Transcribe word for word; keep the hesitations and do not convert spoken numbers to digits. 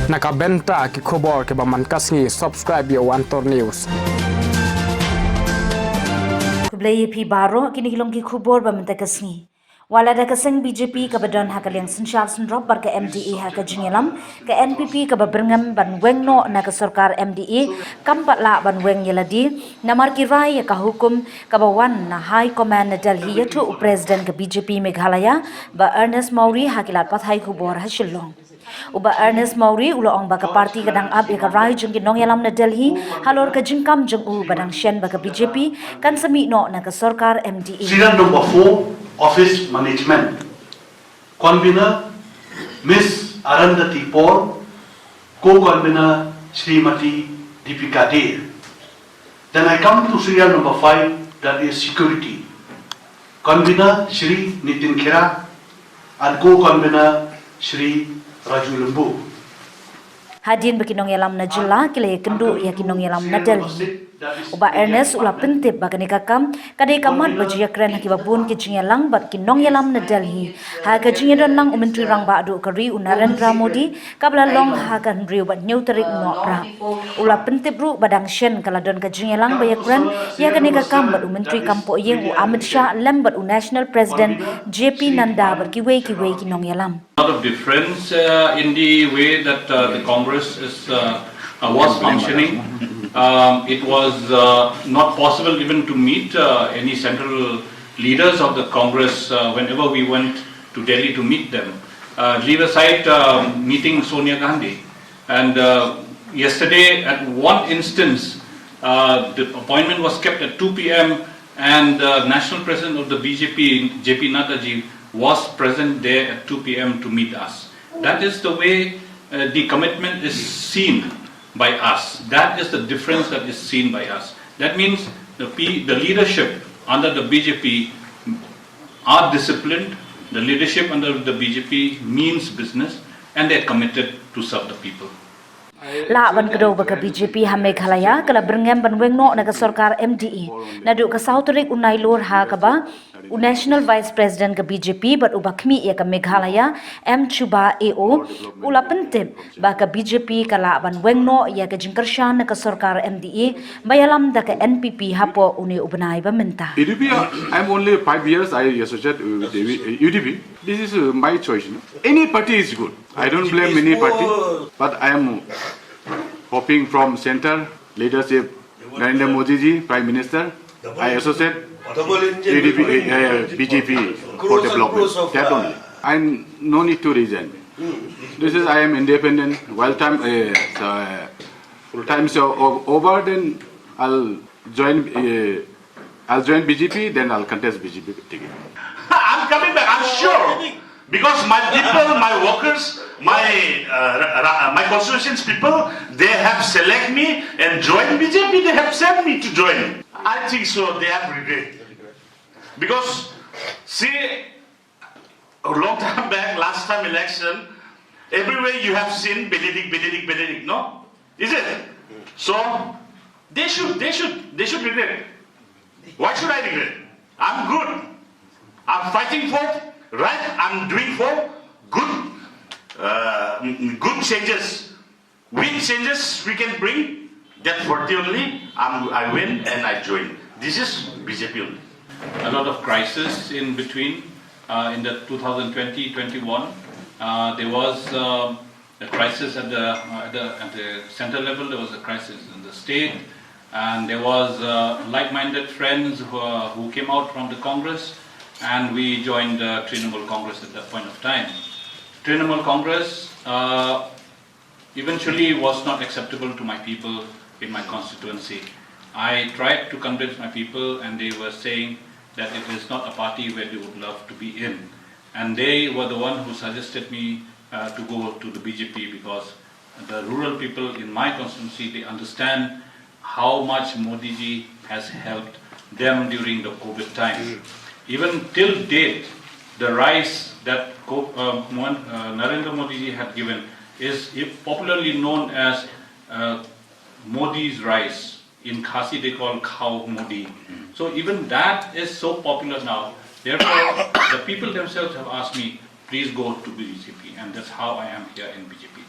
Na ka bynta ki khubor kiba man ka sngi, subscribe ïa u Antor News. Khublei ïa phi baroh, kine ki long ki khubor ba mynta ka sngi. Wat la da ka seng B J P kaba don ha ka liang synshar synrop bad ka M D A ha ka jingïalam, ka N P P kaba byrngem ban weng noh na ka sorkar M D A kam pat lah ban weng ïa lade, namar ki rai ïa ka hukum kaba wan na High Command na Delhi ïathuh u President ka B J P Meghalaya, Bah Ernest Mawrie, ha ki lad pathai khubor ha Shillong. U Bah Ernest Mawrie u la ong ba ka party ka dang ap ïa ka rai jong ki nongïalam na Delhi halor ka jingkam jong u, ba dang shen ba ka B J P kan sa mih noh na ka sorkar M D A. Serial number four, office management. Convener, Miss Arundhati Paul. Co-convener, Srimati Deepika Dey. Then I come to serial number five, that is security. Convener, Shri Nitin Khera, and co-convener, Shri Raju Lembu. Hadien ba ki nongïalam na jylla ki la ïakynduh ïa ki nongïalam na Delhi, u Bah Ernest u la pyntip ba kane ka kam ka dei ka mat ba ju ïakren ha kiba bun ki jingïalang bad ki nongïalam na Delhi ha ka jingïadon lang u Myntri Rangbah Duh ka ri u Narendra Modi, kaba la long ha ka hynriew bad hynñiew tarik u Nohprah. U la pyntip ruh ba dang shen ka la don ka jingïalang ba ïakren ïa kane ka kam bad u Myntri Kam Pohïing u Amit Shah lem bad u National President J P Nadda bad kiwei kiwei ki nongïalam. Lot of difference uh, in the way that uh, the Congress is uh, uh, was functioning. Um, it was uh, not possible even to meet uh, any central leaders of the Congress uh, whenever we went to Delhi to meet them. Uh, leave aside uh, meeting Sonia Gandhi. And uh, yesterday, at one instance, uh, the appointment was kept at two p.m. and uh, National President of the B J P, J P Nadda ji, was present there at two p.m. to meet us. That is the way uh, the commitment is seen by us. That is the difference that is seen by us. That means the, P, the leadership under the B J P are disciplined, the leadership under the B J P means business, and they are committed to serve the people. Lah ban kdew ba ka B J P ha Meghalaya ka la byrngem ban weng noh na ka sorkar M D A naduh ka saw tarik u Nailur, ha kaba u National Vice President ka B J P bad uba khmih ïa ka Meghalaya, M Chuba A O, u la pyntip ba ka B J P ka lah ban weng noh ïa ka jingkyrshan na ka sorkar M D A ba ïalam da ka N P P hapoh une u bnai ba mynta. U D P, I'm only five years I associate with U D P. This is uh, my choice. No? Any party is good. I don't blame any party, but I am hoping from center leadership, Narendra Modi ji, Prime Minister, I associate U D P, uh, B J P for development. That only. I no need to resign. This is I am independent. While time uh, uh, time is o- over, then I'll join. Uh, I'll join B J P, then I'll contest B J P ticket. I'm coming back, I'm sure. Because my people, my workers, my uh, ra- ra- my constituents people, they have select me and join B J P. They have sent me to join. I think so. They have regret because see, a long time back, last time election, everywhere you have seen Benedict, Benedict, Benedict. No, is it? So they should, they should, they should regret. Why should I regret? I'm good. I'm fighting for right. I'm doing for good, uh, good changes. Which changes we can bring? That forty only, I'm, I win and I join. This is B J P only. A lot of crisis in between. Uh, in the two thousand twenty twenty-one, uh, there was uh, a crisis at the, uh, at the at the center level. There was a crisis in the state, and there was uh, like-minded friends who, uh, who came out from the Congress, and we joined uh, Trinamool Congress at that point of time. Trinamool Congress uh, eventually was not acceptable to my people in my constituency. I tried to convince my people, and they were saying that it is not a party where they would love to be in. And they were the one who suggested me uh, to go to the B J P because the rural people in my constituency, they understand how much Modi ji has helped them during the COVID time. Even till date, the rice that uh, Narendra Modi ji had given is popularly known as uh, Modi's rice. In Khasi, they call cow Modi. So even that is so popular now. Therefore, the people themselves have asked me, please go to B J P. And that's how I am here in B J P.